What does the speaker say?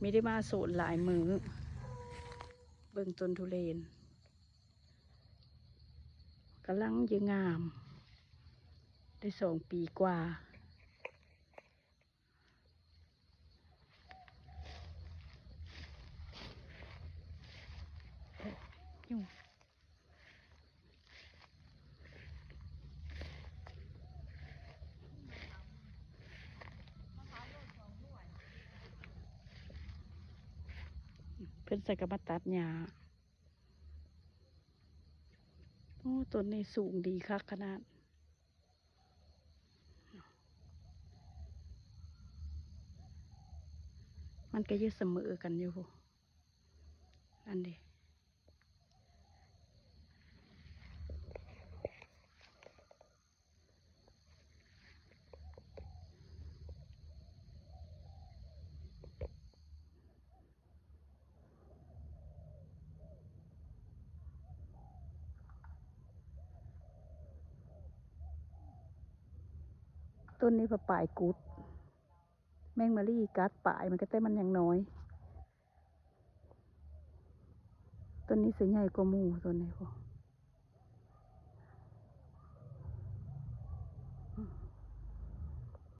ມີໄດ້ມາສວນຫຼາຍມື້ ເບິ່ງຕົ້ນທຸເລນ ກຳລັງຈະງາມ ໄດ້ສອງປີກວ່າ. ເພິ່ນໃສ່ກະມາຕັດຫຍ້າ. ໂອ້ ຕົ້ນນີ້ສູງດີຄັກຂະໜາດ. ມັນກະຢູ່ສະເໝີກັນຢູ່ ອັນນີ້. ຕົ້ນນີ້ພະປາຍກຸດ ແມງມະລີກັດປາຍມັນກະ ແຕ່ມັນຍັງນ້ອຍ. ຕົ້ນນີ້ຊິໃຫຍ່ກວ່າໝູ່ຕົ້ນນີ້ພຸ້ນ.